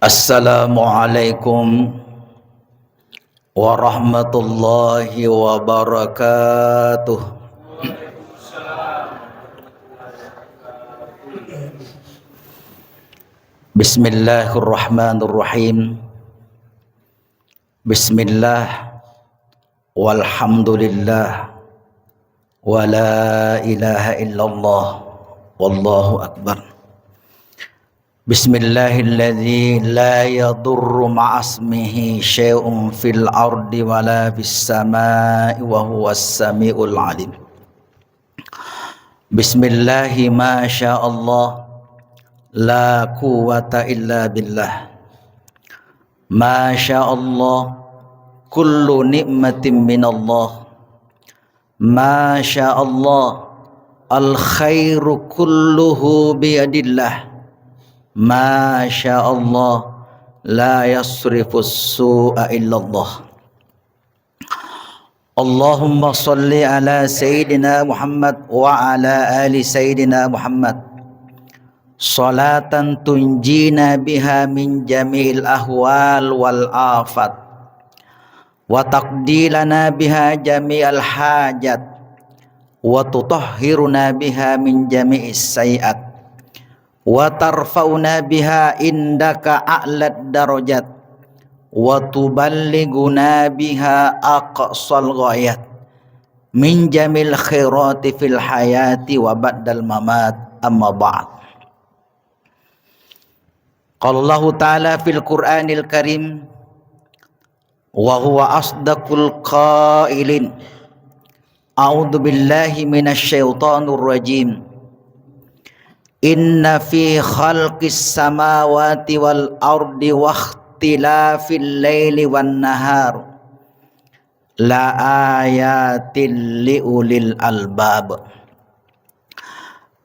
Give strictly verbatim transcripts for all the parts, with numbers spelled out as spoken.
Assalamualaikum warahmatullahi wabarakatuh. Bismillahirrahmanirrahim. Bismillah, walhamdulillah, wala ilaha illallah, wallahu akbar. Bismillahilladzi la yadurru ma'asmihi syai'un fil ardi wala fis sama'i wa huwas sami'ul alim. Bismillahi ma sya Allah, la quwwata illa billah. Ma sya Allah, kullu ni'matin minallah. Ma sya Allah, al khairu kulluhu biyadillah. Ma sya Allah, la yasrifus su'a illallah. Allahumma salli ala Sayyidina Muhammad wa ala ali Sayyidina Muhammad. Salatan tunjina biha min jami'il ahwal wal afat. Wa taqdi lana biha jami'al hajat. Wa tutahhiruna biha min jami'is sayyi'at. Wa tarfa'una biha indaka a'lad darajat, wa tuballighuna biha aqsal ghayat, min jamil khairati fil hayati wa ba'dal mamat, amma ba'd. Qala Allahu ta'ala fil Qur'anil Karim, wa huwa asdaqul qailin. A'udzu billahi minasy syaithanir rajim. Inna fi khalqis samawati wal ardi wakhtilafil laili wan nahar la ayatil li ulil albab.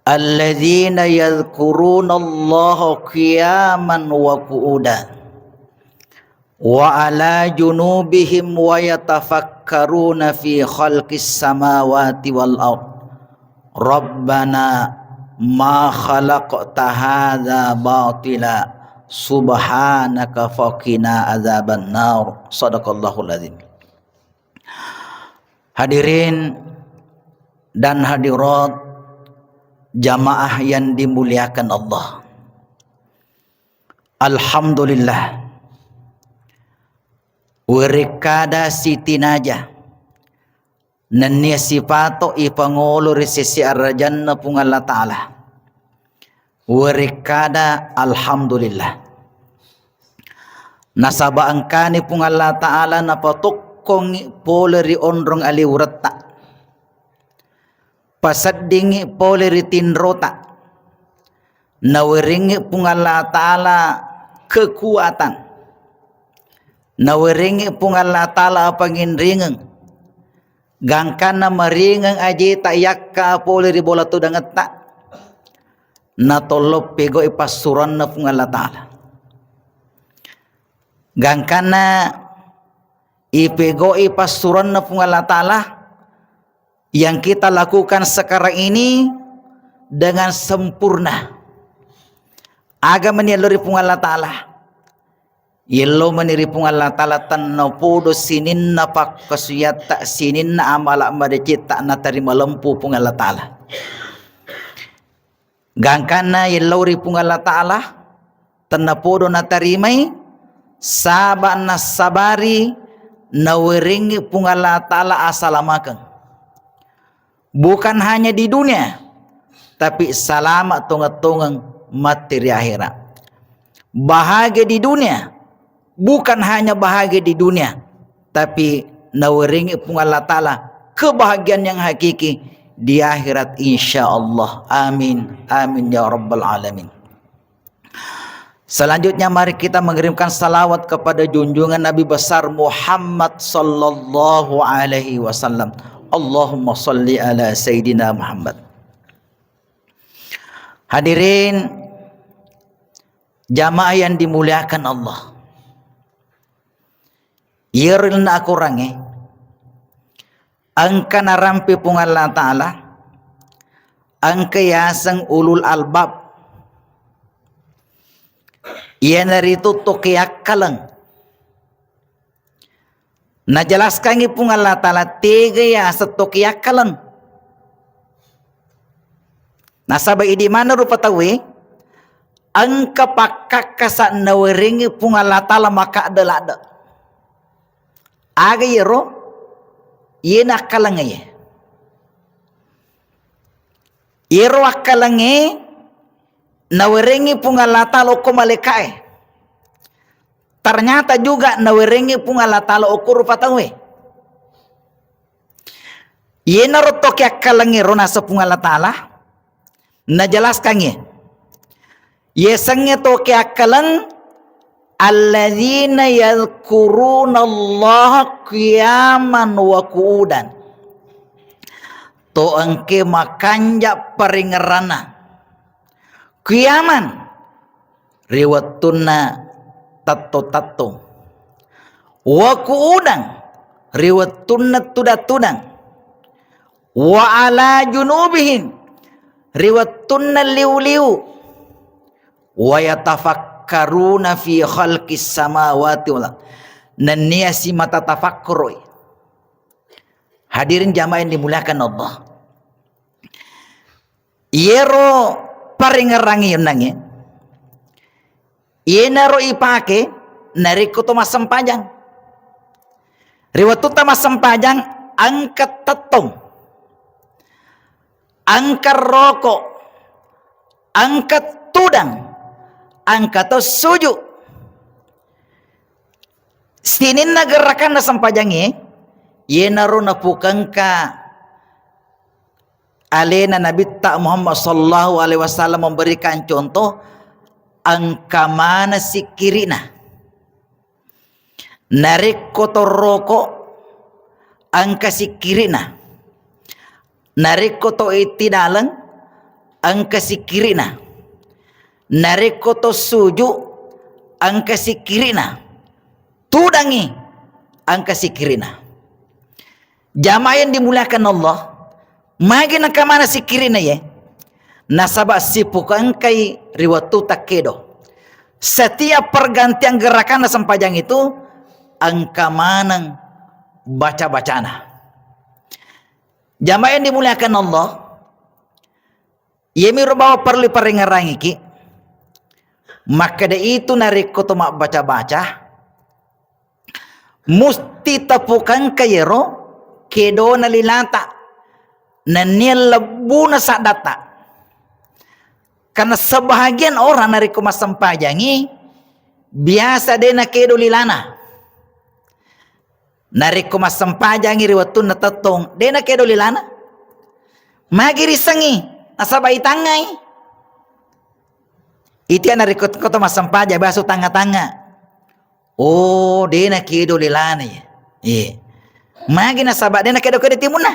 Alladzina yadzkurunallaha qiyaman wa qu'udan wa ala junubihim wa yatafakkaruna fi khalqis samawati wal ard. Rabbana ma khalaqta hadza batila subhanaka faqina adzabannar. Sadaqallahul adzim. Hadirin dan hadirat jamaah yang dimuliakan Allah. Alhamdulillah. Werekkada sitinaja nennia sipato ipangolo ri sesi arajanna Puang Allah Ta'ala. Werekkada alhamdulillah. Nasaba engkani Puang Allah Ta'ala napatokkongi pole ri onrong aliwuretta. Paseddingi pole ri tinrota. Nawerengi Puang Allah Ta'ala kekuatan. Nawerengi Puang Allah Ta'ala apanginringeng. Gangkanna maringeng ajeta yakka pole ri bola tudangetta. Natollo pegoi passuranna Puang Allah Ta'ala. Gangkanna ipegoi passuranna Puang Allah Ta'ala, yang kita lakukan sekarang ini dengan sempurna. Aga mani yello ri Puang Allah Ta'ala. Yello mani ri Puang Allah Ta'ala tennapodo sininna pakkasuyatta, sininna amala madecetta natarima lempu Puang Allah Ta'ala. Gangkanna yellau ri Puang Allah Ta'ala, tennapodo natarimai, saba nassabari nawerengi Puang Allah Ta'ala asalamakeng. Bukan hanya di dunia, tapi salama tongeng-tongeng matti ri akhirat. Bahagia di dunia, bukan hanya bahagia di dunia, tapi nawerengi Puang Allah Ta'ala kebahagiaan yang hakiki di akhirat, insya Allah. Amin. Amin ya rabbal alamin. Selanjutnya, mari kita mengirimkan salawat kepada junjungan Nabi besar Muhammad sallallahu alaihi wasallam. Allahumma salli ala Sayyidina Muhammad. Hadirin jamaah yang dimuliakan Allah. Iyaro lalenna akorangnge, engka narampe Puang Allah Ta'ala, engka yaseng ulul albab. Iyanaritu toke akkaleng. Najelaskangngi Puang Allah Ta'ala tega yaseng toke akkaleng. Nasaba idi maneng rupa tauwe, engka pakkakkasa nawerengngi Puang Allah Ta'ala makadde-ladde. Aga yero? Iyena akkalengnge ye. Iyero akkalengnge nawerengngi Puang Allah Ta'ala okko malaika'e. Ternyata juga nawerengngi Puang Allah Ta'ala okko rupa tauwe. Iyenaro toke akkalengnge ro naseng Puang Allah Ta'ala, najelaskangngi. Yasengnge toke akkaleng, alladzina yadzkurunallaha qiyaman wa qu'udan. To engke makanja paringerranna. Qiyaman, ri wettunna tetto-tettong. Wa qu'udan, ri wettunna tudang-tudang. Wa ala junubihim, ri wettunna liu-liu. Wa yatafakkaruna fi khalqis samawati wal ard. Nennia simata tafakkuroi. Hadirin jamaah yang dimuliakan Allah. Iyero paringerrangnge yonnangnge, iyenaro ipake narekko to massempajang. Ri wettutta massempajang, engka tettong, engka roko, engka tudang, engka to suju. Sininna gerakanna sempajangnge, iyenaro napukengka alena Nabitta Muhammad sallallahu alaihi wasallam memberikan contoh, engka maneng sikkiri'na. Narekko to roko, engka sikkiri'na. Narekko to ittidaleng, engka sikkiri'na. Narekko to suju, engka sikkiri'na. Tudangngi, engka sikkiri'na. Jamaah yang dimuliakan Allah, magi nengka maneng sikkiri'na ye? Nasaba sipukengkai ri wettu takkedo. Setiap pergantian gerakanna sempajang itu, engka maneng baca-bacana. Jamaah yang dimuliakan Allah, iyemiro bawang perlu paringerrangiki, makkeda itu narekko to mabbaca-baca, musti tapukengka yero kedona lilata, nennia lebbuna saddatta. Karena sebahagian orang narekko massempajangi, biasa de nakedo lilana. Narekko massempajangi ri wettunna tettong, de nakedo lilana. Magi risengngi, nasaba itangngai. Itia narekko engka to massempajang, biasa tangnga-tangnga. Oh, de nakedo lilana ya. Iya. Magi nasaba de nakedo-kedo timunna.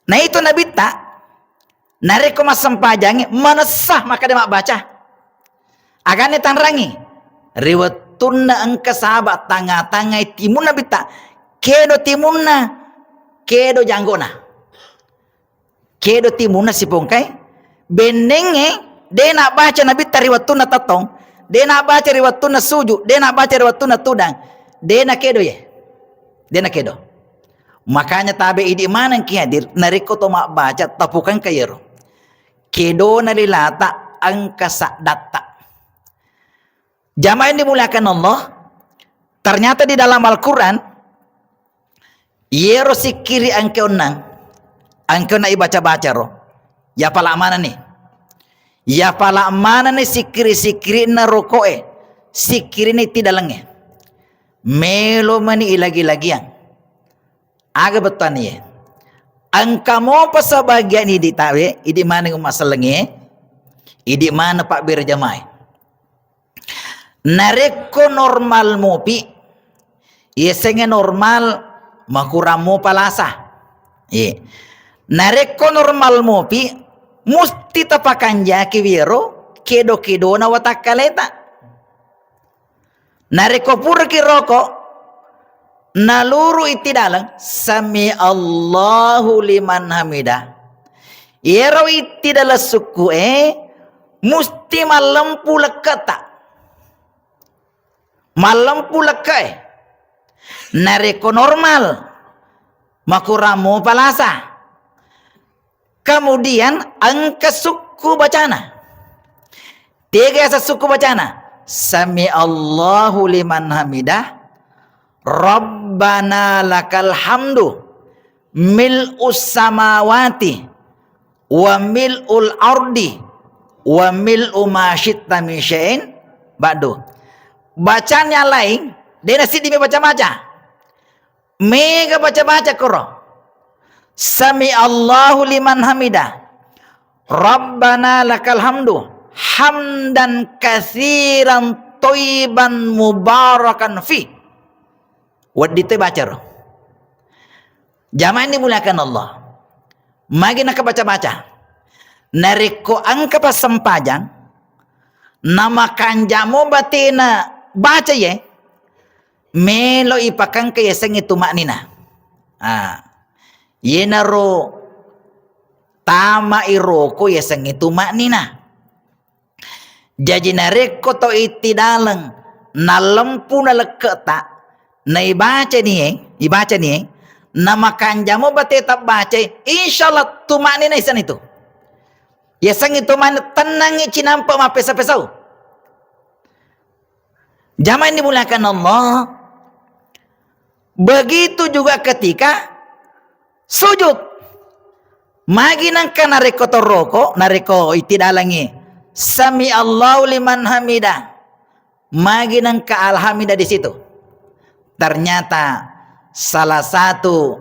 Nah, itu Nabitta, narekko massempajangi, manessa makkeda mabbaca. Agane tanrangi, ri wettunna engka sahaba tangnga-tangngai timunna Nabitta, kedo timunna, kedo janggona. Kedo timunna sipongkai, bennengnge de nabbaca Nabitta ri wettunna tettong, de nabbaca ri wettunna suju, de nabbaca ri wettunna tudang, de nakedo ye. De nakedo. Makanya tabe idi maneng ki hadir, narekko to mabbaca tapukengka yero. Kedona lilata engka saddatta. Jamaah yang dimuliakan Allah, ternyata di dalam Al-Quran, yero sikkiri engka onnang, engka onnang ibaca-baca ro. Ya pala manenni. Ya pala manenni sikkiri-sikkirina rokoe, sikkirina tidalengnge. Melo mani ilagi-lagiang. Aga bettuanna ye? Engka mopa sebagian idi tawe, idi maneng umma sellengnge, idi maneng pabbere jamae. Narekko normal mopi, yasengnge normal makurang mopa lasa. Ye. Narekko normal mopi, musti tapakanjaki wiro kedo-kedona watakkaleta. Narekko puraki roko, naluru itti daleng, "Sami Allahu liman hamida." Iyaro itti daleng sukku'e, Musti mallempu lekketa. Mallempu lekke'e. Narekko normal, makurang mopa lasa. Kemudian engka sukku bacana. Tega yaseng sukku bacana? Sami Allahu liman hamidah, Rabbana lakal hamdu, mil'us samawati, wa mil'ul ardi, wa mil'u ma syi'ta min syai'in ba'du. Bacaan yang lain, dena siddi mi baca-baca. Mega baca-baca koro. Sami Allahu liman hamidah. Rabbana lakal hamdu. Hamdan katsiran thayyiban mubarakan fi. Wedding toi baca ro. Jamaah yang dimuliakan Allah. Magi nakabaca-baca. Narekko engka passempajang, namakanja mo batena baca ye, melo ipakengka yasengnge tuma'nina. Ah, yenaro tama iroko yasengnge tuma'nina. Jaji narekko to ittidaleng nallempu na lekketa, naibacani e, ibacani e, namakanja mo bateta baca e, insyaallah tuma'nina isengnge tu. Yasengnge tuma'nina tennangngi cinampe mappesa-pesau. Jamaah yang dimuliakan Allah, begitu juga ketika sujud. Magi nengka narekko toroko, narekko itidalangi, "Sami Allahu liman hamidah." Magi nengka alhamida di situ. Ternyata salah satu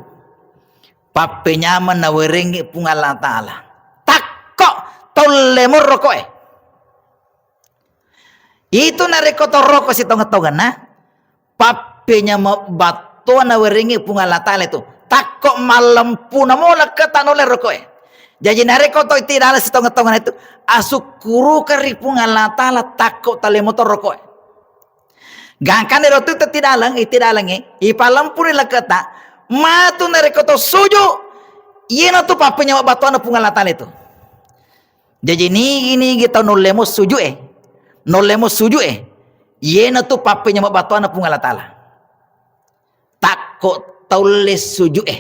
pappenyameng nawerengngi Puang Allah Ta'ala. Takko tolle morrokoe. Itu narekko toroko sitongeng-tongenna, pappenyameng battoa nawerengngi Puang Allah Ta'ala itu. Takko mallempu namo lekketa nulle rokoe. Jaji narekko to itidaleng sitongeng-tongenna itu, asukkurukeng ri Puang Allah Ta'ala takko tallemo to rokoe. Gangkanna ero tu tetidaleng, itidalengngi, ipallempuni lekketa, matu narekko to suju, iyanatu pappenyameng battoanna Puang Allah Ta'ala itu. Jaji nigi-nigi tau nullemo suju'e, nullemo suju'e, iyanatu pappenyameng battoanna Puang Allah Ta'ala. Takko taulle suju'e.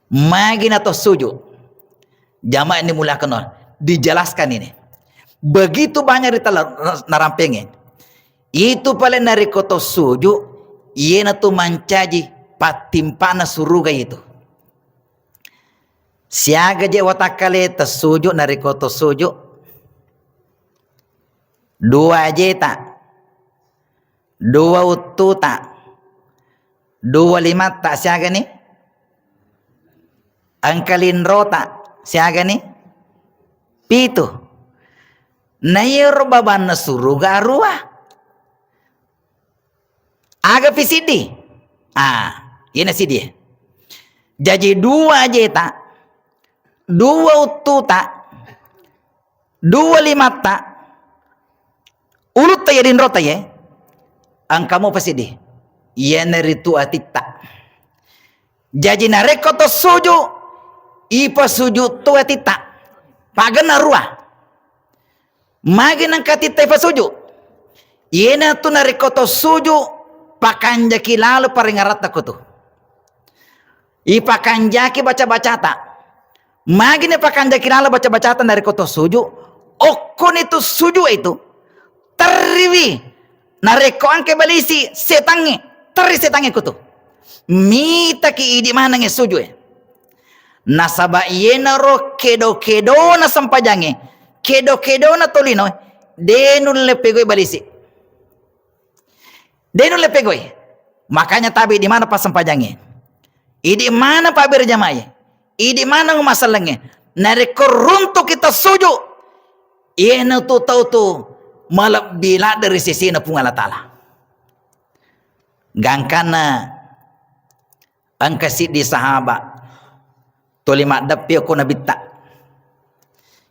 Magi na to suju? Jamaah yang dimuliakan Allah, dijelaskan ini. Begitu banyak rita la-, narampengnge. Itu pale narekko to suju, iyanatu mancaji pattimpana suruga itu. Siaga je watakkaleta suju narekko to suju? Dua ajeta, dua uttuta, dua limatta, siagani? Engka linrota, siagani? Pitu. Na iyaro babanna suruga arua. Aga pi siddi? Ah, iyana siddi. Jaji dua ajeta, dua uttuta, dua limatta, ulutta iya linrota ye, engka mopa siddi. Iyanaritu atitta. Jaji narekko to suju, ipasuju to atitta. Pagenna rua. Magi nengka atitta ipasuju? Iyanatu narekko to suju, pakanjaki lalo paringaratta ko tu. Ipakanjaki baca-bacata. Magi napakanjaki lalo baca-bacata narekko to suju? Okkoni tu suju itu terriwi. Narekko engka balisi setangnge, terri setangnge ko tu. Mitaki idi manengnge suju e. Nasaba iyenaro kedo-kedona sempajangnge, kedo-kedona tolino, de nulle pegoi balisi. De nulle pegoi. Makanya tabe di mana passempajangnge. Idi mana pabbere jamae. Idi mana masellengnge. Narekko runtuk kita suju, iyanatu tau tu malebbi ladde ri sesena Puang Allah Ta'ala. Gangkanna engka siddi sahaba tuli maddeppe ko nabitta.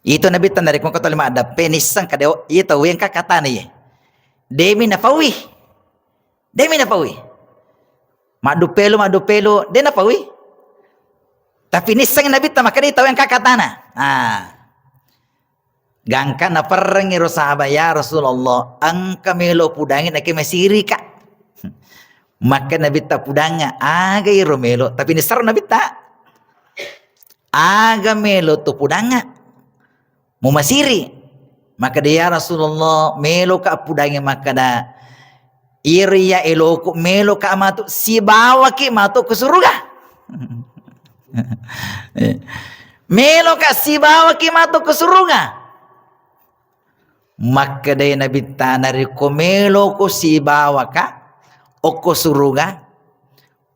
Itu nabitta narekko engka tuli maddeppe nisseng kada iya tau engka katana iye. Demi napaui. Demi napaui. Maddupelu, maddupelu, de napaui. Tapi nisseng nabitta makkeda tau engka katana. Ah. Gangka naperrengngi ro sahabat, "Ya Rasulullah, engka melo pudangngi nake masirika." Maka Nabitta pudangnga, aga iro melo, tapi nisero Nabitta. Aga melo tu pudangnga? Mumasiri. Makkeda, "Ya Rasulullah, meloka pudangnge makkeda, iri ya eloku meloka matu sibawaki matu ke suruga." Meloka sibawaki matu ke suruga. Makkedai Nabitta, "Narekko meloko sibawaka okko suruga,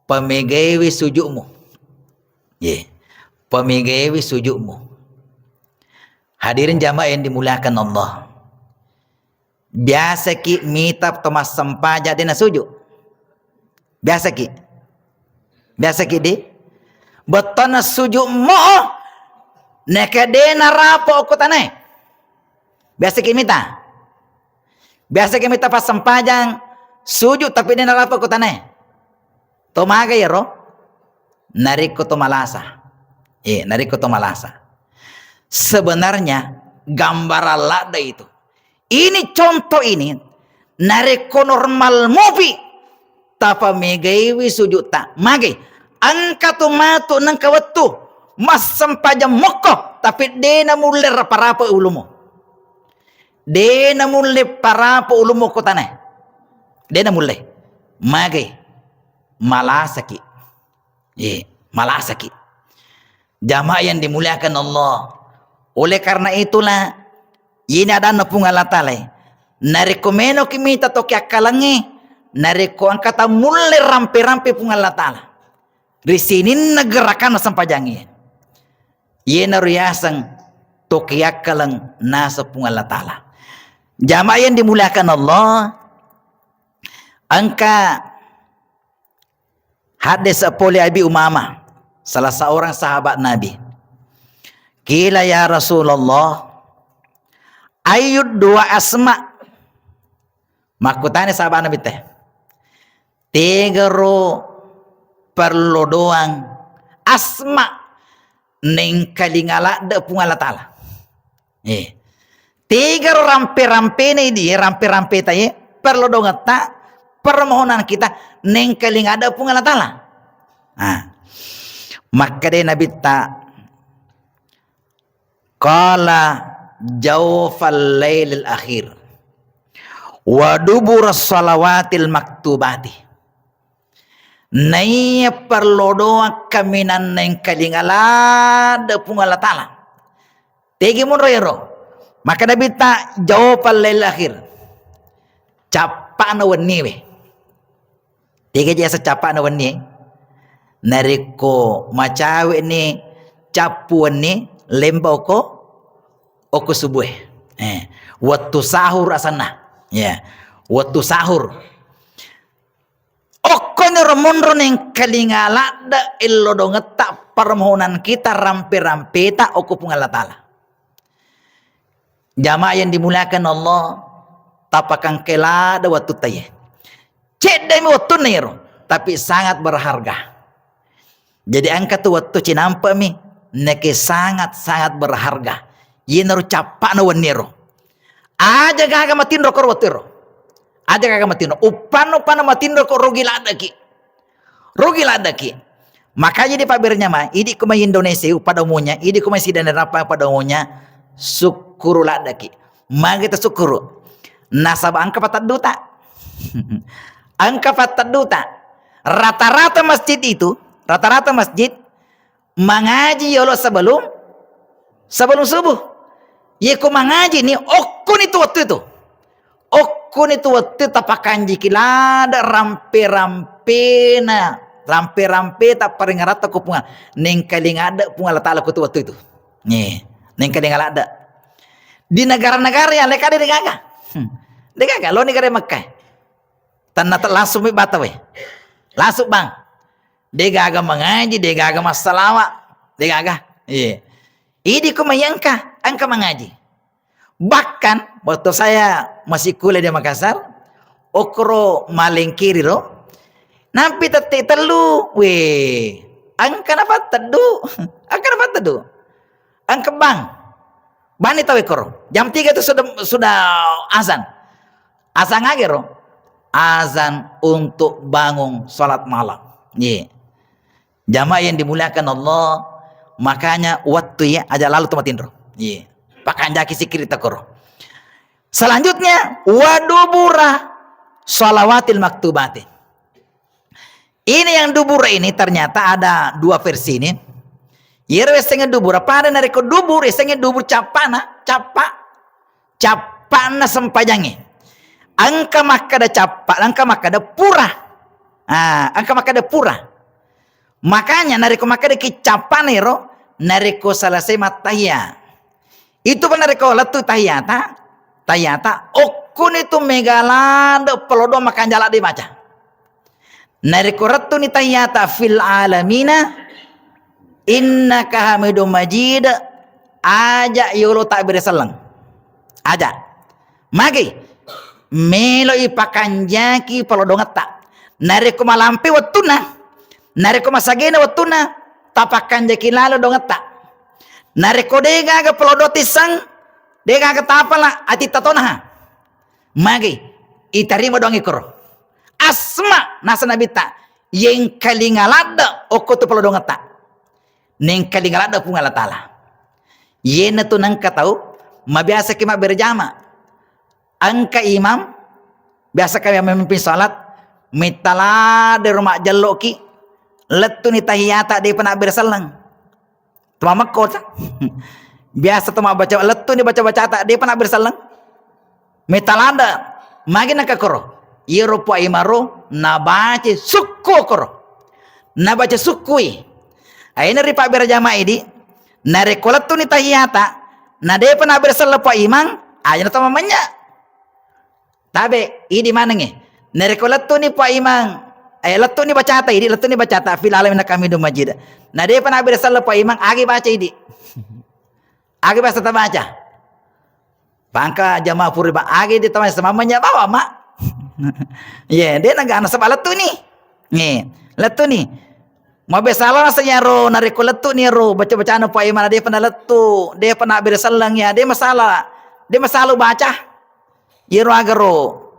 pamegaiwi sujudmu." Ye, pamegaiwi sujudmu. Hadirin jamaah yang dimuliakan Allah. Biasaki mita to massempajang de nasujud? Biasaki? Biasaki di? Bettona sujud mo, neke de narapo okko tanae. Biasaki mita? Biasaki mita passempajang sujud tapi de narapo okko tanae? To maga iyaro? Narekko to malasa. Eh, narekko to malasa. Sebenarnya gambaran ladde itu. Ini contoh ini, narekko normal mopi, tapamegaiwi sujudta. Mage, engka tu matu nengka wettu, massempajang mokko, tapi de namulle rapa-rapa ulumu. De namulle parapo ulumu ko tanae. De namulle. Mage, malasaki. Ye, malasaki. Jamaah yang dimuliakan Allah. Oleh karena itulah, ini adanna Puang Allah Ta'ala. Narekko menoki mita toki akkalengnge, narekko engka ta mulle rampe-rampe Puang Allah Ta'ala. Ri sininna gerakanna sempajangnge. Yenaro yaseng toki akkaleng naseng Puang Allah Ta'ala. Jamaah yang dimuliakan Allah, engka hadis pole Abi Umamah, salah seorang sahabat Nabi. Qila, "Ya Rasulullah, ayyud dua asma?" Makkutana sahabat Nabi te, "Tegaro perlodoang asma nengkalinga ladde Puang Allah Ta'ala?" Eh. Tegaro rampe-rampena idi, rampe-rampeta ye, perlodongetta, permohonan kita nengkalinga ladde Puang Allah Ta'ala. Nah, makkeda Nabitta, qala, "Jawfal lailil akhir wa dubura salawatil maktubati." Naiya perlodoang kaminang nengkalinga ladde Puang Allah Ta'ala. Tegi monro ero. Maka Nabitta, "Jawfal lailil akhir." Cappa'na wenniwe. Tega jasa cappa'na wenni? Narekko macawe'ni cappu wenni, lemba oko, oko subue. Eh, wettu sahur asanna. Ya, wettu sahur. Okkoniro monro nengkalinga ladde ello dongetta permohonan kita rampe-rampeta oko Puang Allah Ta'ala. Jamaah yang dimuliakan Allah, tapakangke ladde wattutta ye. Ceddemi wattunna yero, tapi sangat berharga. Jadi engka tu wettu cinampemi, neke sangat-sangat berharga. Yenaro cappa'na wenniro. Aja gaga matinro koro wettu ero. Aja gaga matinro. Uppanna, uppanna matinro ko rugi laddeki. Rugi laddeki. Makanya di pabbernya ma, idi ko mai Indonesia pada umumnya, idi ko mai sidanera pada umumnya, sukkuru laddeki. Magi ta sukkuru. Nasaba engka patedduta. Engka patedduta. Rata-rata masjid itu, rata-rata masjid mangaji yolo sebelum, sebelum subuh. Ye ko mangaji ni, okkoni tu wettu itu. Okkoni tu wettu tapakanjiki ladde rampe-rampena, rampe-rampe tapparingaratta ko Puang. Nengkalinga ladde Puang Allah Ta'ala ko tu wettu itu. Nih, nengkalinga ladde. Di negara-negara yang lain kada degaga. Hmm. Degaga, lo negara Mekah. Tanna te-, langsung mi bata we. Langsung bang. Degaga mangaji, degaga massalawa, degaga. Iya. Idi ko mai engka, engka mangaji. Bahkan waktu saya masih kuliah di Makassar, okoro malengkiri ro, nampi tette tellu, weh, engka napatteddu, engka napatteddu. Engka bang. Bani tau ekkoro. Jam tiga itu sudah, sudah azan. Azan agero? Azan untuk bangun salat malam. Iya. Jamaah yang dimuliakan Allah, makanya waktu ya aja lalu tempat tinro. Iya. Pakanjaki sikiri takoro. Selanjutnya, wa dubura salawatil maktubati. Ini yang dubur ini ternyata ada dua versi ini. Yero yasengnge dubur, pada narekko dubur yasengnge dubur cappana, cappa, cappanna sempajangnge. Engka makkeda cappa, engka makkeda pura. Ah, engka makkeda pura. Makanya narekko makkedaki cappana ero, narekko selesai mattahiyat. Itu pa narekko lettu tahiyata, tahiyata, okkuni tu mega ladde palodo makanja ladde baca. Narekko rettuni tahiyata fil alamina, innaka hamidum majid, aja yolo takbir selleng. Aja. Magi, melo ipakanjaki palodongetta. Narekko malampe wettunna, narekko masagena wettunna, tapakkanjaki lalo dongetta. Narekko degaga palodo tisseng, degaga tapala atitta tonaha. Magi, itarima doang ikkoro. Asma nasa nabitta, yengkalinga ladde okko tu palodongetta. Nengkalinga ladde Puang Allah Ta'ala. Yena tu nengka tau, mabiasa ki mabbere jama. Engka imam, biasa kami memimpin salat, mitta ladde ro majjelloki, lettuni tahiyata depa nabbere selleng. Temammekko ta. Biasa tau mabbaca, lettuni baca-bacata, depa nabbere selleng. Mitta ladde, magi nakakkoro. Iyaro Puang Imang ro, nabaca sukku koro. Nabaca sukkui. Aina ri pabbere jama idi, narekko lettuni tahiyata, na depa nabbere selleng Puang Imang, aja na tau mamenya. Tabe, idi manengnge. Narekko lettuni Puang Imang, eh, lettuni bacata, idi lettuni bacata, fil alamin innaka hamidum majid. Na depa nabbere selleng Puang Imang, agi baca idi. Agi biasa tabaca. Pangka jamaah puri ba, agi di tabaca, semamanya bawa, Mak. Ye, de naga nasaba lettuni. Ye, lettuni. Mabesala nasanya ro, narekko lettuni ro, baca-bacana Puang Imang, depa nalettu, depa nabbere selleng ya, de masalah. De masalah baca. Iyaro agaro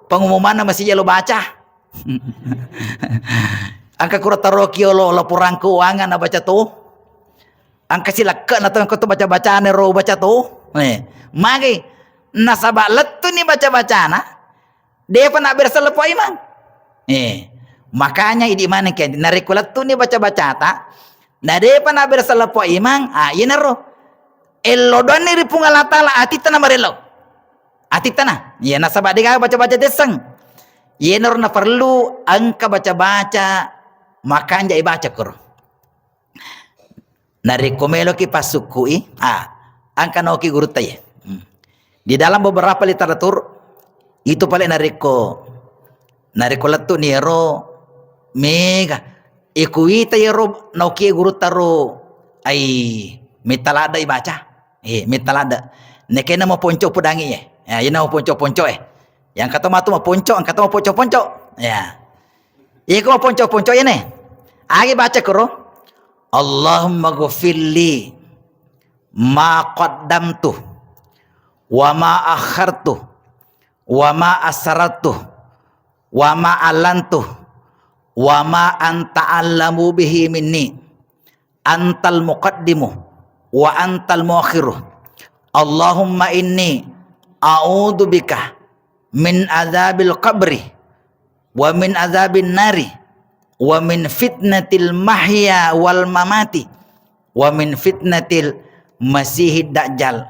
pengumumanna masijalo baca. Engka kuro taroki yolo laporan keuangan nabaca to. Engka silekke'na to engka to baca-bacana ro baca to. Eh, magi nasaba lettuni baca-bacana, depa nabbere selleng Puang Imang. Eh, makanya idi maneng ke, narekko lettuni baca-bacata, na depa nabbere selleng Puang Imang, ah, iyanaro. Ello doanni ri Puang Allah Ta'ala, atitta na marellau. Atitta na. Iya, nasaba degaga baca-baca tesseng. Iyanaro naperlu engka baca-baca, makanja ibaca koro. Narekko meloki passukkui, ah, engka naoki gurutta ye. Hmm. Di dalam beberapa literatur, itu pale narekko, narekko lettu ni ero mega. Ikuita yero naoki gurutta ro, ai, metta ladde ibaca. Eh, metta ladde. Nekena maponco pudangi ye. Ya, ina maponco-ponco eh. Yang kata matu maponco, yang kata maponco-ponco. Ya. Iko maponco-ponco ye ne. Agi baca koro. Allahumma ghfirli ma qaddamtu wa ma akhartu wa ma asrartu wa ma alantu wa ma anta alamu bihi minni. Antal muqaddimu wa antal muakhiru. Allahumma inni a'udzu bika min adzabil qabri wa min adzabin nari wa min fitnatil mahya wal mamati wa min fitnatil masihid dajjal.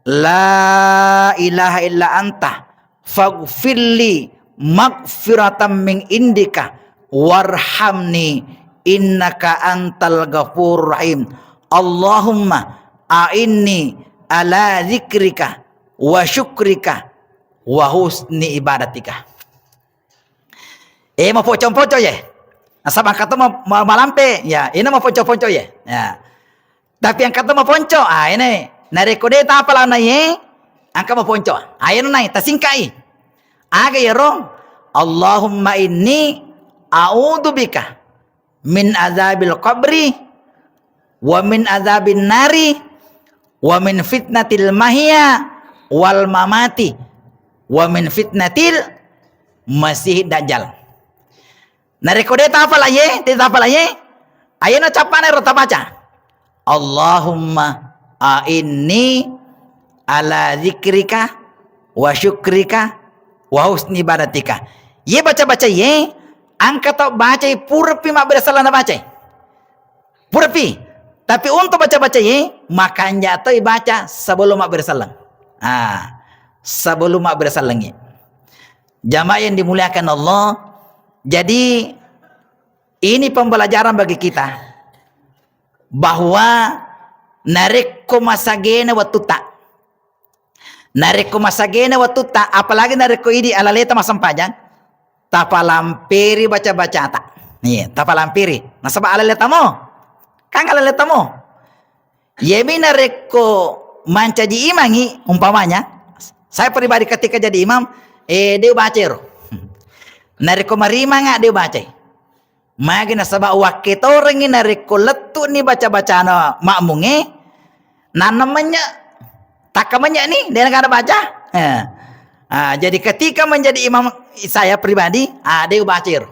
La ilaha illa anta faghfirli maghfiratan min indika warhamni innaka antal ghafurur rahim. Allahumma a'inni ala dzikrika wa syukrika wa husni ibadatika. Eh, mapoco-poco ye. Nasaba engka to ma-, ma-, malampe, ya, ina mapoco-poco ye. Ya. Tapi engka to maponco, ah, ini. Narekko de tapalana ye, engka maponco. Ayo nai, tasingkai. Aga yero, Allahumma inni a'udzubika min adzabil qabri wa min adzabin nari Wa min fitnatil mahya wal mamati, wa min fitnatil masih dajjal. Narekko de' tafala ye, de' tafala ye, ayena cappana ero tabaca. Allahumma a'inni ala dzikrika wa syukrika wa husni ibadatika. Ye baca-baca ye, engka tau bacai purapi mabbere selleng nabacai. Purapi. Tapi untuk baca-baca ye, makanja toi baca sebelum mabbere selleng. Ah, sebelum mabbere sellengngi. Jamaah yang dimuliakan Allah, jadi ini pembelajaran bagi kita bahwa narekko masagena wattutta, narekko masagena wattutta, apalagi narekko idi alaleta massempajang, tapalampiri baca-bacata. Iya, tapalampiri. Nasaba alaleta mo. Kan alaleta mo. Yemi narekko mancaji imangi, umpamanya, saya pribadi ketika jadi imam, eh, de' ubacai ro. Narekko marimanga, de' ubacai. Magi nasaba wakketorengngi narekko lettu'ni baca-bacana makmungnge, nanna menya', takka menya' ni, de' nagana baca. Eh. Ah, jadi ketika menjadi imam saya pribadi, ah, de' ubacai ro.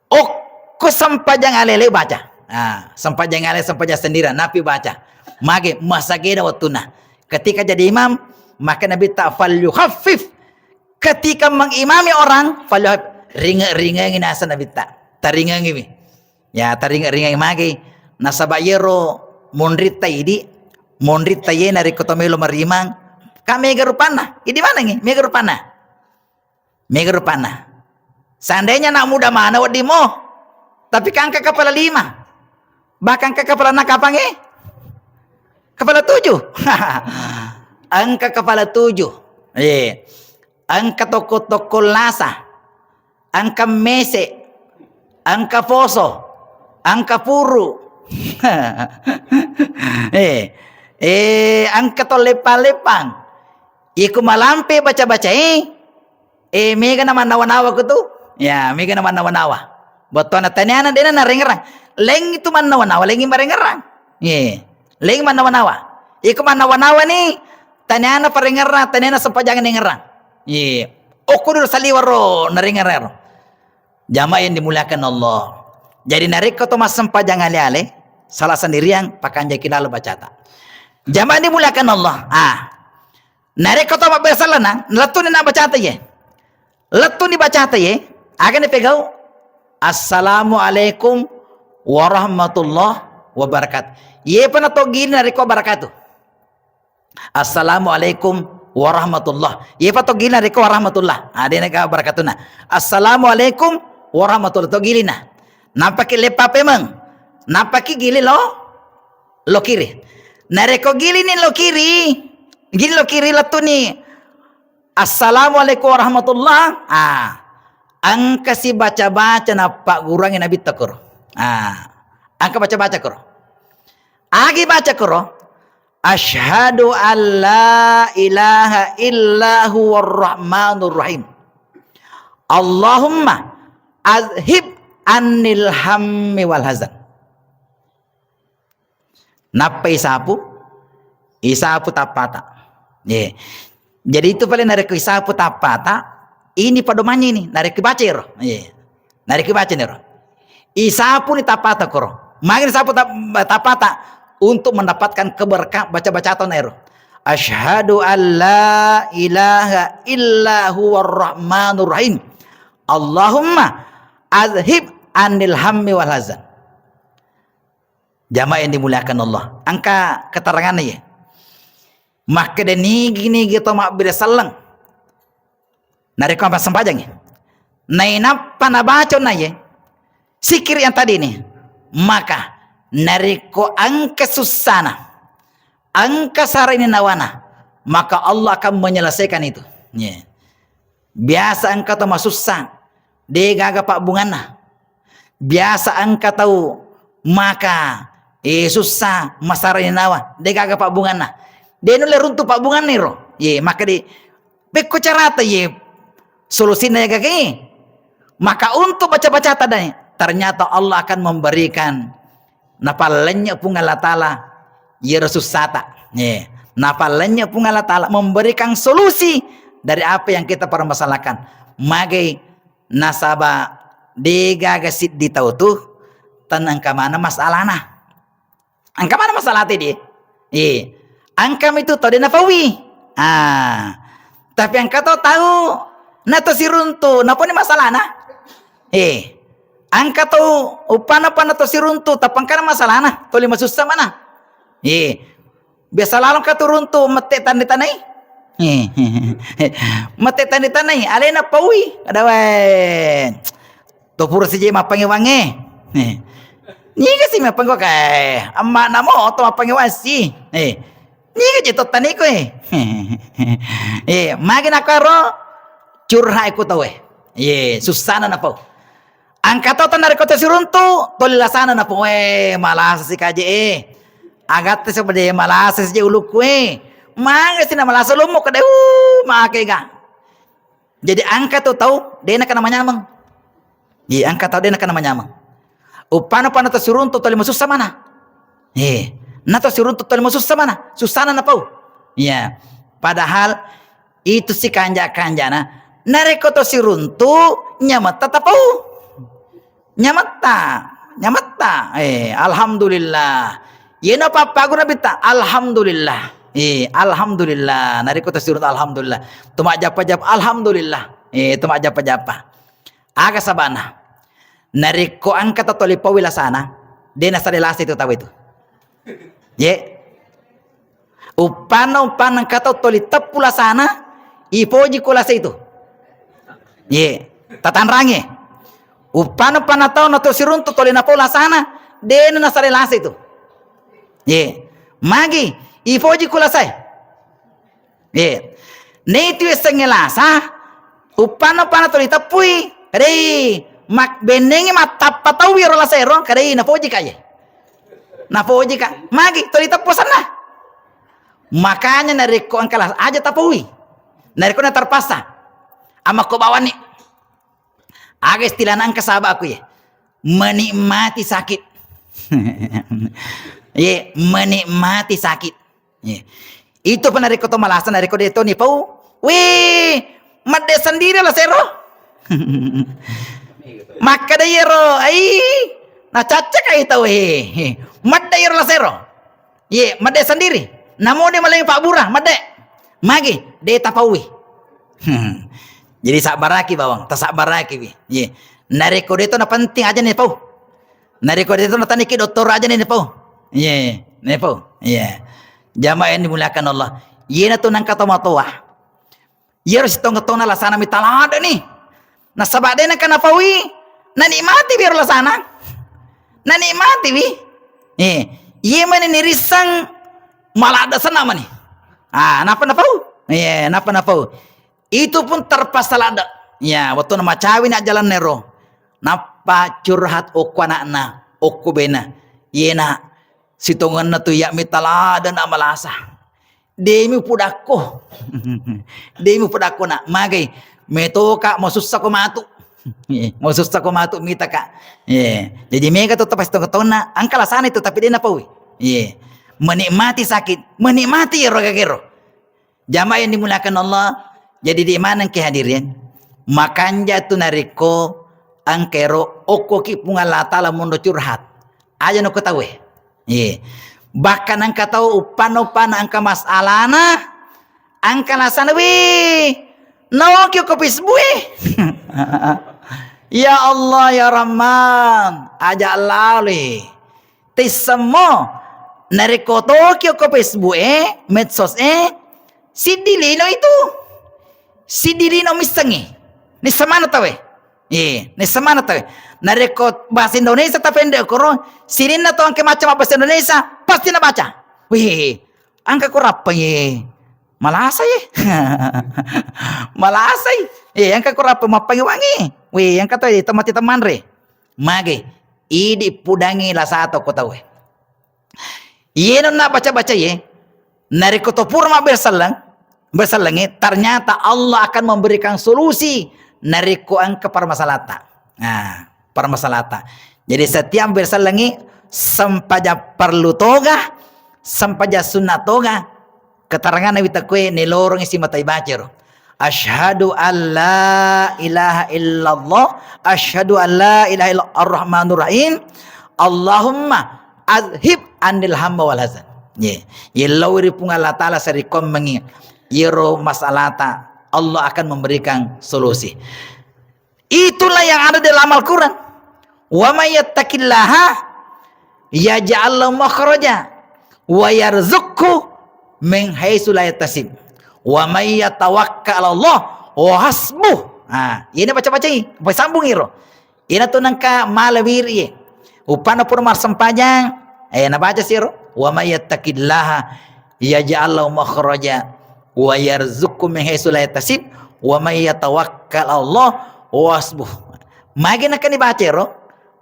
Okko sempajang alele baca. Ah, sempajang ale, sempajang sendirian, napi baca. Mage, masagena wattuna. Ketika jadi imam, maka Nabitta, "Falyukhaffif." Ketika mengimami orang, falyukhaffif. Ringe-, ringengi nasa Nabitta. Taringengiwi. Ya, taringe-, ringengi mage. Nasaba yero monritta idi, monritta ye narekko to melo marimang, ka mega rupanna. Idi manengi, mega rupanna. Mega rupanna. Seandainya anak muda mana wedding mo, tapi kan engka kepala lima, bahkan engka kepala enam, kapangnge? Kepala tujuh. Engka kepala tujuh. Eh, engka toko-toko lasa, engka mese, engka poso, engka puru. Eh, eh, engka to lepang-lepang. Iko malampe baca-bacae, eh, mega na mannawa-nawa ko tu. Ya, mega na mannawa-nawa. Bettuanna taniana dena narengerang. Leng itu mannawa-nawa, lengi marengerang. Ye. Leng mannawa-nawa. Iko mannawa-nawa ni, taniana parengerang, taniana sempajang nengerang. Ye. Okko dulu saliwaro narengerang. Jamaah yang dimuliakan Allah. Jadi narekko to massempajang ale-ale, salah sendirian pakanjaki lalo bacata. Jamaah yang dimuliakan Allah. Ah. Narekko to mabbere selleng, lettuni na bacata ye. Lettuni bacata ye, aga ni pegau? Assalamualaikum warahmatullahi wabarakatuh. Ye pa na to gili narekko barakatuh. Assalamualaikum warahmatullah. Ye pa to gili narekko warahmatullah. Ah, de na ga barakatuna. Assalamualaikum warahmatullah. To gili na. Nampaki leppa pemeng. Nampaki gili lo lo kiri. Narekko gilini lo kiri, gili lo kiri lettuni, "Assalamualaikum warahmatullah." Ah, engka si baca-baca nappagguruangngi Nabitta koro. Ah, engka baca-baca koro. Agi baca koro, "Asyhadu an la ilaha illa huwar rahmanur rahim. Allahumma azhib annil hammi wal hazan." Nappa isapu, isapu tappata. Ye. Jadi itu paling narekko isapu tappata, ini pedomannya ini, narekko baca ero. Ye. Narekko baca ero. Isapu ni tappata koro. Magi isapu tap-, tappata untuk mendapatkan keberkah baca-baca atau ero. Asyhadu an la ilaha illa huwar rahmanur rahim. Allahumma azhib anil hammi wal hazan. Jamaah yang dimuliakan Allah, engka keteranganna ye. Makkeda nigi-nigi to mabbere selleng. Narekko massempajang ye. Nainappa nabaca na ye. Sikir yang tadi ini. Maka narekko engka sussana, engka sara ini nawana, maka Allah akan menyelesaikan itu. Ye. Biasa engka to masussa, de gaga pabbunganna. Biasa engka tau maka, eh, sussa, masara ni nawa, de gaga pabbunganna. De nulle runtu pabbunganna ero. Ye, maka di, pekko carata ye solusinna ya gage. Maka untuk baca-baca tadi, ternyata Allah akan memberikan, napallennye Puang Allah Ta'ala Iyaro sussata. Eh, napallennye Puang Allah Ta'ala memberikan solusi dari apa yang kita permasalahkan. Magai nasaba degaga siddi tau tu tenengka mana masalahna. Engka mana masalah tadi? Eh, engka mitu tau de napaui. Ah, tapi engka to tau na to siruntu, naponi masalahna? Eh, engka to upana-pana to siruntu, tapi engka na masalahna, toli masussa mana? Eh, biasa lalong ka turuntu mette tani tanai. Eh, mette tani tanai, alena paui. Ada wae. To pura sije mappangewangnge. Eh. Niga si mappangewang kae? Amma namo to mappangewang si. Eh. Niga je to taniko e. Eh, magi nakaro curhat ku tau e. Ye, sussana napau. Engka to narekko to siruntu, toli lasana napau e, malasa si kaje e. Agatte sebede malasa si je ulukku e. Magi si na malasa lummu kade, uh, make ga. Jadi engka tu tau de nakana manyameng. Iya, engka tau de nakana manyameng. Upana-pana to siruntu toli masussa mana? Eh, na to siruntu toli masussa mana? Sussana napau. Iya. Padahal itu si kanja-kanjana. Narekko to siruntu nyametta tapau. Nyametta, nyametta. Eh, alhamdulillah. Yeno pappagu nabitta, alhamdulillah. Eh, alhamdulillah. Narekko to siruntu alhamdulillah. Tuma jappa-jappa alhamdulillah. Eh, tuma jappa-jappa. Aga sabana? Narekko engka to toli paui lasana, de nasale lasa itu tau itu. Ye. Uppanna, uppanna engka to toli teppu lasana, ipoji ko lasa itu. Ye. Tatanrange. Uppanna, uppanna tau na to siruntu toli napau lasana, de nasale lasa itu. Ye. Magi, ipoji ko lasae. Eh, naitu yasengnge lasa, uppanna-panna tuli teppui. Kadai, mak-, bennengngi mattappa tau iyaro lasa ero, kadai napoji ka ye. Napoji ka. Magi, tuli teppu senna. Makanya narekko engka lasa, aja tapaui. Narekko na terpaksa. Amma ko bawanni. Aga istilahna engka saba aku ye. Menikmati sakit. Ye, menikmati sakit. Ye. Itu pa narekko to malasa, narekko de to nipau. Wih, medde sendiri lasero. Makkeda iyaro, ai, nacaccak ai tau, he. Medde iyaro lasero. Ye, medde sendiri. Namo de malengngi pabbura, medde. Magi, de tapaui. Hmm. Jadi sabbaraki bawang, tasabbaraki wi. Ye. Narekko de to na penting aja ni pau. Narekko de to na taniki doktor aja ni pau. Ye, ni pau. Ye. Jamaah yang dimuliakan Allah. Yena tu nangka tomatoa. Iyaro sitongeng-tongeng lasana mita ladde ni. Nasaba de nengka napaui, nanikmati wi ro lasana. Nanikmati wi. Eh, iye mani nirisseng maladde senna mani. Ah, napa napau? Iya, napa napau? Itu pun terpaksa ladde. Ya, wettu na macawi na jalan nero. Nappa curhat okko anakna, okko bena. Yena sitongenna tu iya mita ladde na malasa. Demi pudakko. Demi pudakko, nak. Magai. Metoka, masussa ko matu. Masussa ko matu, mitaka. Iya. Jadi mega tu tepas tong-tongna, engka lasana itu, tapi de napaui. Iya. Menikmati sakit, menikmati ero gagero. Jamaah yang dimuliakan Allah, jadi di mana ke hadirin? Makanja tu narekko engka ero okko ki Puang Allah Ta'ala mondo curhat. Aja no ketahui. Iya. Bahkan engka tau uppanna-uppanna engka masalahna, engka lasana, wih, naoki ko Facebook e. Ya Allah, ya Rahman, aja lalui. Tissemmo, narekko toki ko Facebook e, medsos e, siddi lino itu. Siddi lino missengi. Ni semana tawe. Iya, ni semana tawe. Narekko bahasa Indonesia tapende koro, sininna to engka macam bahasa Indonesia, pasti nabaca. Wih, engka ko rappa ye. Malasa ye. Malasa ye. Eh, engka ko rappa mappangi wangi. Wih, engka to ye temati temanre. Mage, idi pudangi lasa to ko tawe. Iyena na baca-baca ye, narekko to pura mabberselleng, bersellengi, ternyata Allah akan memberikan solusi narekko engka permasalahta. Nah, permasalahta. Jadi setiap bersellengi, sempajang perlu toga, sempajang sunna toga, keteranganna wita kue nelorongi simata ibacero. Asyhadu an la ilaha illallah, asyhadu an la ilaha illallah ar-rahmanur rahim. Allahumma azhib anil hamma wal hazan. Ye, yellau ri Puang Allah Ta'ala sarikommengi yero masalata, Allah akan memberikan solusi. Itulah yang ada dalam Al-Quran. Wa may yattaqillaha yaj'al lahu makhraja wa yarzuqhu min haitsu la yahtasib. Wa may yatawakkal 'ala Allah wa hasbuh. Ha, ini baca-bacai, sambung iro. Ina tu nengka mala wiri. Upana pura marsempajang, eh, nabaca siro, "Wa may yattaqillaha yaj'al lahu makhraja wa yarzuqhu min haitsu la yahtasib, wa may yatawakkal 'ala Allah wa hasbuh." Magi nakani baca ro?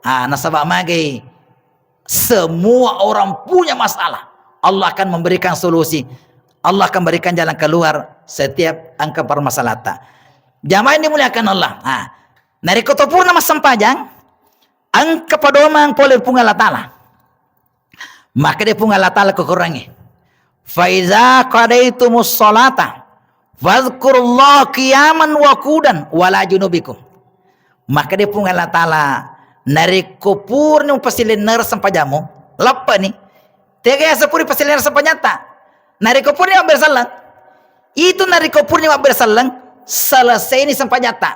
Ah, nasaba magai semua orang punya masalah. Allah akan memberikan solusi. Allah akan berikan jalan keluar setiap engka permasalahan. Jamaah yang dimuliakan Allah. Ah, narekko to purna massempajang, engka padomang pole Puang Allah Ta'ala. Makkeda Puang Allah Ta'ala ko Korangnge, "Fa iza qadaitumus sholata fadzkurullaha qiyaman wa qu'udan wa 'ala junubikum." Makkeda Puang Allah Ta'ala, narekko purni mupasilennereng sempajammu, leppeni. Tega yaseng purni pasilennereng sempajatta. Narekko purni mabbere selleng, itu narekko purni mabbere selleng, selesai ni sempajatta.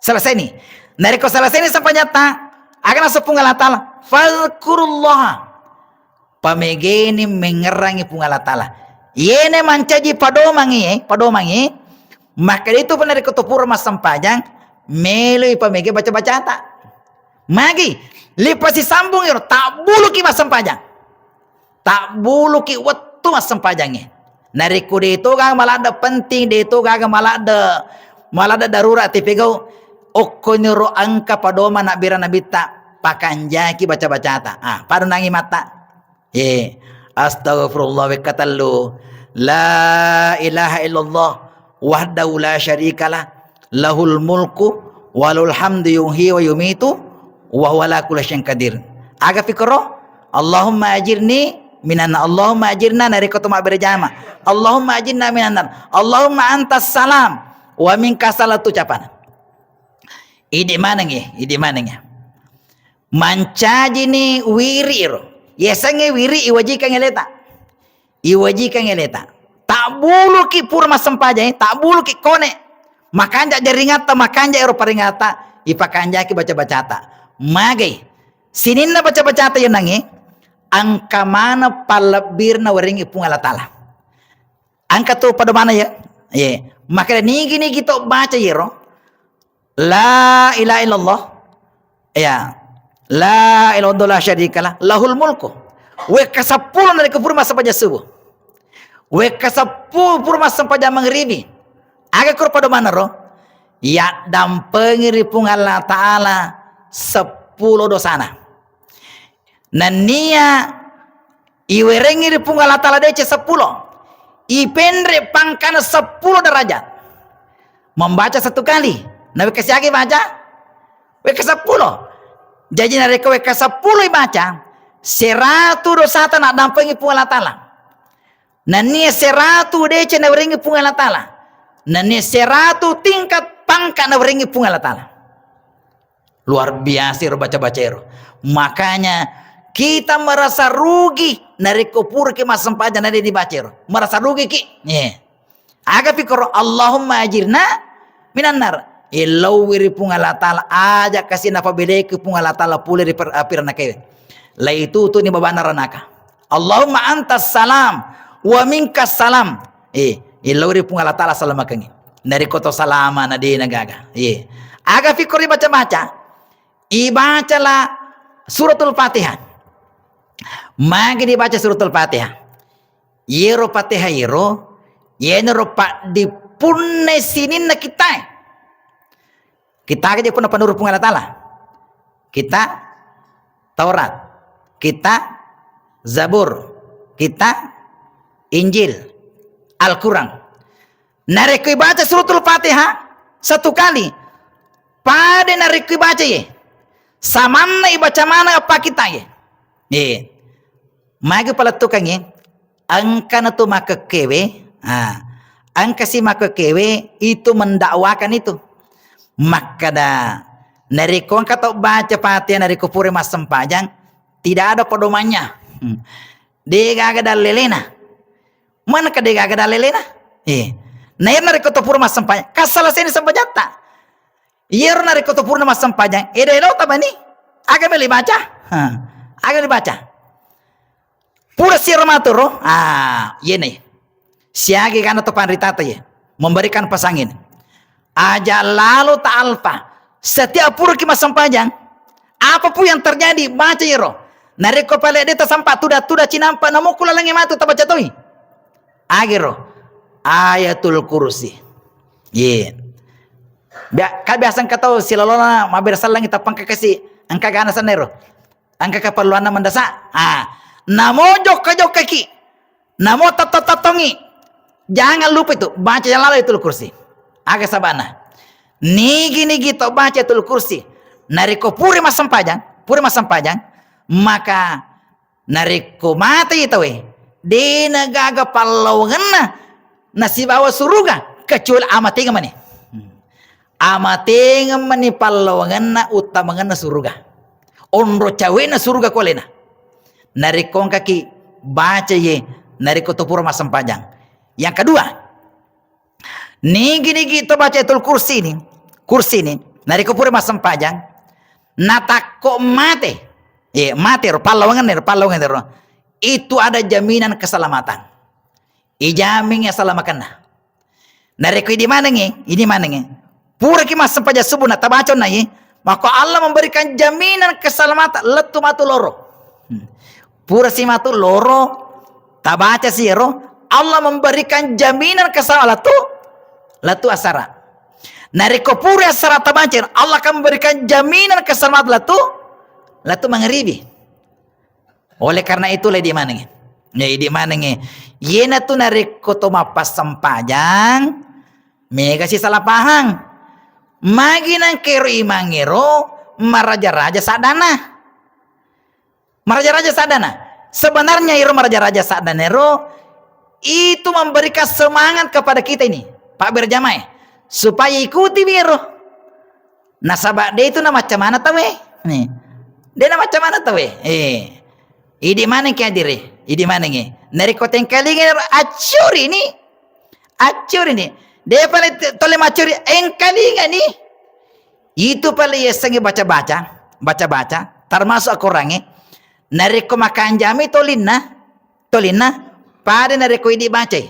Selesai ni. Narekko selesai ni sempajatta, aga naseng Puang Allah Ta'ala, "Fadzkurullah." Pamegeni mengngerangi Puang Allah Ta'ala. Yene mancaji padomangi, eh, padomangi, maka itu pernah narekko to pura massempajang, meloi pamege baca-bacata. Magi, lipasi sambung iro, tabbuluki massempajang. Tabbuluki wettu massempajangnge. Narekko de to gaga maladde penting, de to gaga maladde, maladde darurat tepegau, okkoniro engka padoma nabbira nabitta, pakanjaki baca-bacata. Ah, pada nangi mata. Eh, astaghfirullah wekka tellu. La ilaha illallah wahdahu la syarikalah, lahul mulku wa lahul hamdu yuhyi wa yumitu wa huwa ala kulli syai'in qadir. Aga pikkoro? Allahumma ajirni minan nar. Allahumma ajirna narekko to mabbere jama. Allahumma ajirna minan nar. Allahumma antas salam wa minkas salam tu ucapana. Idi maneng ya, idi maneng ya. Mancajini wiri ro. Yasengnge wiri iwajikang eleta. Iwajikang eleta. Tabbuluki pura massempajang, eh, tabbuluki kone. Makanja jaringatta, makanja ero paringata, ipakanjaki baca-bacata. Magai. Sininna baca-bacata yenangi, engka maneng pallebbirna werengi Puang Allah Ta'ala. Engka tu padomana ya. Ye. Makanya nigi-nigi to baca yero. La ilaha illallah. Ya. La ilaha illallah la syarikalah. Lahul mulku. Wekka seppulo narekko pura massempajang subuh. Wekka seppulo pura massempajang mangribi. Aga kuro padomana ro? Yaddampengi ri Puang Allah Ta'ala seppulo dosana. Nennia iwerengi ri Puang Allah Ta'ala deceng seppulo. Ipenre pangkana seppulo derajat. Membaca satu kali. Na wekka siaga baca? Wekka seppulo. Jadi narekko wekka seppulo ibaca, seratu dosata naddampengi Puang Allah Ta'ala. Nennia seratu deceng nawerengi Puang Allah Ta'ala. Nennia seratu tingkat pangkat nawerengi Puang Allah Ta'ala. Luar biasa ro baca-baca ro. Makanya kita merasa rugi narekko puraki massempajang nade dibaca ro. Merasa rugi ki. Ye. Aga pikkoro, Allahumma ajirna minan nar. Ilauwi ri Puang Allah Ta'ala, aja kasi napabeleki Puang Allah Ta'ala pole ri per-, api ranakae. Laitutuni babana ranaka. Allahumma antas salam wa minkas salam. Eh, ilauwi ri Puang Allah Ta'ala salamakengi. Narekko to salama na de na gaga. Ye. Aga pikkoro baca-baca. Ibacalah suratul Fatihah. Magi dibaca suratul Fatihah. Yero Fatihah yero, yenaro paddipunna sininna kittae. Kitta aga je punna panuru Puang Allah Ta'ala. Kitta Taurat. Kitta Zabur. Kitta Injil. Al-Quran. Narekko ibaca suratul Fatihah satu kali, pada narekko ibaca ye. Samanna ibaca maneng appakitta ye. Ye. Magi palettukengngi, Engka na tu makkekkewe, ah, engka si makkekkewe itu mendakwakan itu. Makkada, narekko engka tau baca Fatihah, narekko pura massempajang, tidak ada pedomannya. Hmm. De gaga dallelena. Manaka de gaga dallelena? Eh. Nah, narekko to pura massempajang, kassalaseni sempajatta. Iyaro narekko to pura massempajang, edo-edo tabani. Aga meli baca? Ha. Aga meli baca? Pura siro maturo, ah, iyene. Siagi kana to panritata ye. Memberikan pesan ini. Aja lalu ta'alfa. Setiap pura ki massempajang, apapun yang terjadi, baca iyaro. Narekko pale de tasampa tuda-tuda cinampa, namukku lalengnge matu tabaca toi. Agero. Ayatul Kursi. Ye. Bia-, ka biasa engka tau silalona mabbere sellengngi tappa engka kasi, engka gana sennero. Engka keperluanna mendesak. Ah, namo jokka-jokkaki, namo tettong-tettongi, jangan lupa itu, baca yang lalu Ayatul Kursi. Aga sabana? Nigi-nigi to baca Ayatul Kursi, narekko pura massempajang, pura massempajang, maka narekko matei tauwe, de na gaga pallawangenna nasibawa suruga, kecuali amatengeng mani. Amatengeng mani pallawangenna uttamangenna suruga. Onro cawena suruga kualena. Narekko engkaki baca ye, narekko to pura massempajang. Yang kedua, nigi-nigi to baca Ayatul Kursi ini, Kursi ini, narekko pura massempajang, natakko mate, ye, mate ro, pallawangenna ro, pallawangenna ro, itu ada jaminan keselamatan. Ijamin asalamakenna. Narekko idi manengngi, idi manengngi. Puraki massempajang subuh na tabaca onnai, maka Allah memberikan jaminan keselamatan lettu matu loro. Hmm. Purasi matu loro, tabaca si ero, Allah memberikan jaminan keselamatan lettu, lettu asara. Narekko pura asara tabaca, Allah akan memberikan jaminan keselamatan lettu, lettu mangaribi. Oleh karena itu, le idi manengngi. Ya, idi manengngi. Iyanatu narekko to mappassempajang, mega si salah pahang. Magi nangkero imangngero maraja-raja saddana. Maraja-raja saddana. Sebenarnya iro maraja-raja saddanero itu memberikan semangat kepada kita ini, Pak berjamaah, supaya ikuti biro. Nasaba de itu namacca mana tauwe. Nih. De namacca mana tauwe. Eh. Idi maneng ki adire. Idi manengngi. Narekko tengkalinga accuri ni. Accuri ni. De pale t-, tole maccuri engkalinga ni. Itu pale yasengnge baca-baca, baca-baca, termasuk akorangnge. Narekko makanjami tolinna, tolinna, pada narekko idi bacai.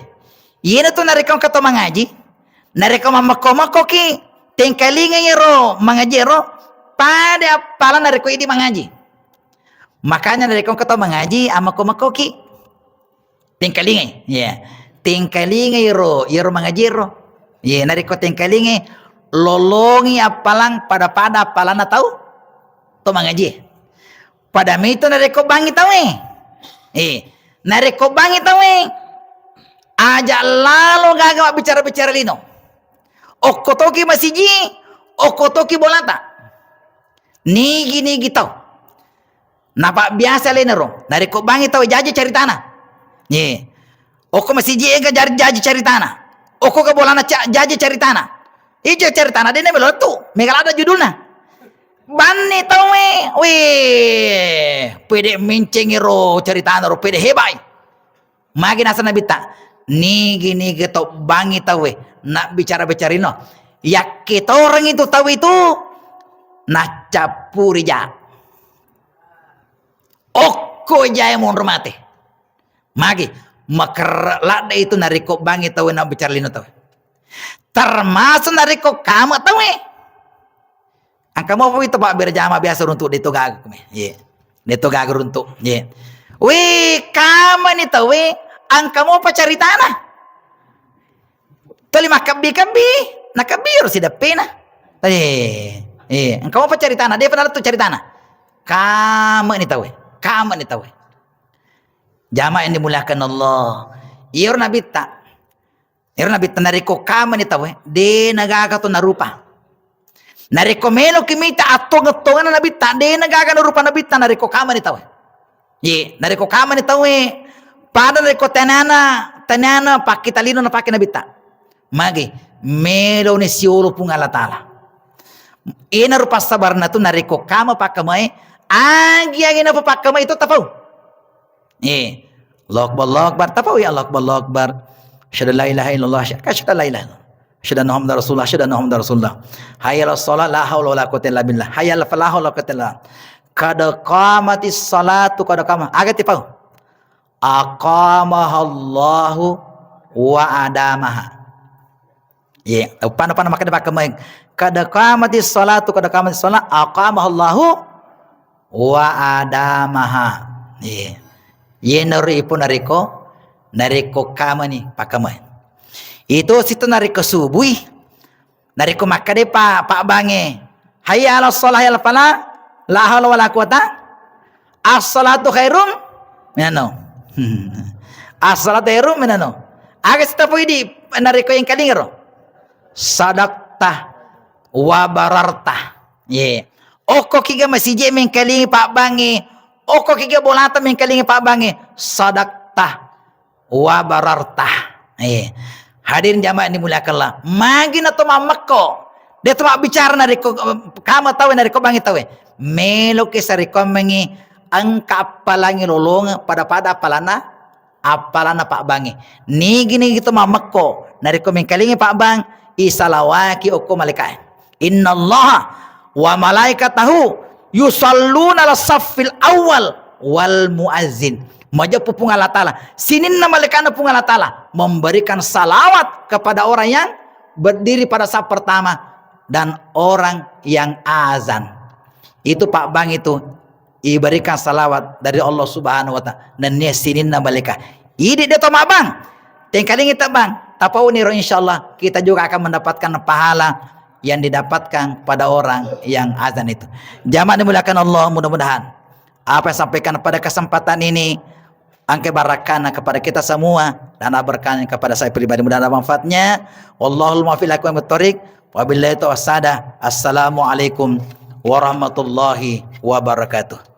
Iyanatu narekko engka to mangaji, narekko mammekko-mekkoki, tengkalingai ero mangaji ero, pada appalang narekko idi mangaji. Makanya narekko engka to mangaji, ammekko-mekkoki. Tengkalingai, ya. Tengkalingai ro, iyaro mangaji ro. Ya, narekko tengkalingai, lolongi appalang pada-pada appalanna tau to mangaji. Pada mitu narekko bangi tauwe. Eh, narekko bangi tauwe, aja lalo gaga mabbicara-bicara lino. Okko toki masiji, okko toki bolata. Nigi-nigi tau. Napabbiasa alena ro, narekko bangi tau jaji caritana. Ye. Okko masiji ega jari jaji caritana. Okko ga bolana ca-, jaji caritana. Ije caritana dena melo lettu, mega ladde judulna. Banni tauwe, weh, pede mencengi ro caritana ro, pede hebai. Magi naseng Nabitta, nigi-nigi to bangi tauwe, nabbicara-bicarino. Yakke toreng itu tau itu, naccappuri ja. Okko jae monro mate. Magi, makerre ladde itu narekko bangi tauwe nabbicara lino tauwe. Termasuk narekko kame tauwe. Engka mopa wito pabbere jama biasa runtu de to gaga kume. Ye. De to gaga runtu. Ye. Wih, kame ni tauwe, engka mopa caritana. Tuli makkebbi-kebbi, nakebbi ro sideppena. Eh, eh, engka mopa caritana, depa nalettu caritana. Kame ni tauwe, kame ni tauwe. Jamaah yang dimuliakan Allah. Iyaro Nabitta. Iyaro Nabitta narekko kame ni tauwe, de nagaga to narupa. Narekko meloki mita attongeng-tongenna Nabitta, de nagaga narupa Nabitta narekko kame ni tauwe. Ye, narekko kame ni tauwe, Pada rekko tenana, tenana pakkita lino napake Nabitta. Magi, meloni siolo Puang Allah Ta'ala. Ena rupa sabarna tu narekko kama pakkamai, agi-agi napa pakkamai itu tapau. Eh, Allahu Akbar, Allahu Akbar, tapau ya Allahu Akbar, Allahu Akbar. Asyhadu an la ilaha illallah, asyhadu an la ilaha illallah. Asyhadu anna Muhammadar Rasulullah, asyhadu anna Muhammadar Rasulullah. Hayya 'alas shalah, la haula wala quwwata illa billah. Hayya 'alal falah, la quwwata illa billah. Qad qamatis shalatu, qad qama-, aga tipau? Aqamahallahu wa adamaha. Ye, upana-upana makkeda pakkamai. Qad qamatis shalatu, qad qamatis shalah, aqamahallahu wa adamaha. Ye. Yenaro ipo narekko, narekko kamani pakkamai. Itu situ narekko subui. Narekko makkeda pa, pabbange, "Hayya 'alas shalah, hayya 'alal falah," la haula wala quwata, "As-shalatu khairum minan naum." "As-shalatu khairum minan naum." Aga sitapui di narekko engkalingaro? "Sadaqta wa bararta." Ye. Okko kiga masije mengkalingi pabbange, okko kiga bolata mengkalingi pabbange, sadaqta wa bararta. Eh, hadirin jamaah dimuliakan Allah. Magi na to mammekko. De to mabbicara narekko, eh, kama tauwe narekko bangi tauwe. Meloki sarekkoammengi engka appalangi lolongeng pada-pada appalanna, appalanna pabbangi. Nigi-nigi to mammekko. Narekko mengkalingi pabbang, isalawaki okko malaikae. "Innallaha wa malaikatahu yusalluna 'alas saffil awwal wal muazzin." Majeppu Puang Allah Ta'ala, sininna malaikatna Puang Allah Ta'ala memberikan salawat kepada orang yang berdiri pada saf pertama dan orang yang azan. Itu pabbang itu iberikan salawat dari Allah Subhanahu wa Ta'ala. Nennia sininna malaika. Idi de to mabbang. Tengkalingi tabbang. Tapauni ro, insyaallah kita juga akan mendapatkan pahala yang didapatkan pada orang yang azan itu. Jamaah dimuliakan Allah, mudah-mudahan apa yang sampaikan pada kesempatan ini engka barakahna kepada kita semua dan berkahnya kepada saya pribadi. Mudah-mudahan ada manfaatnya. Wallahul muwaffiq ila aqwamit thoriq. Wabillahi taufiq wassadah. Assalamualaikum warahmatullahi wabarakatuh.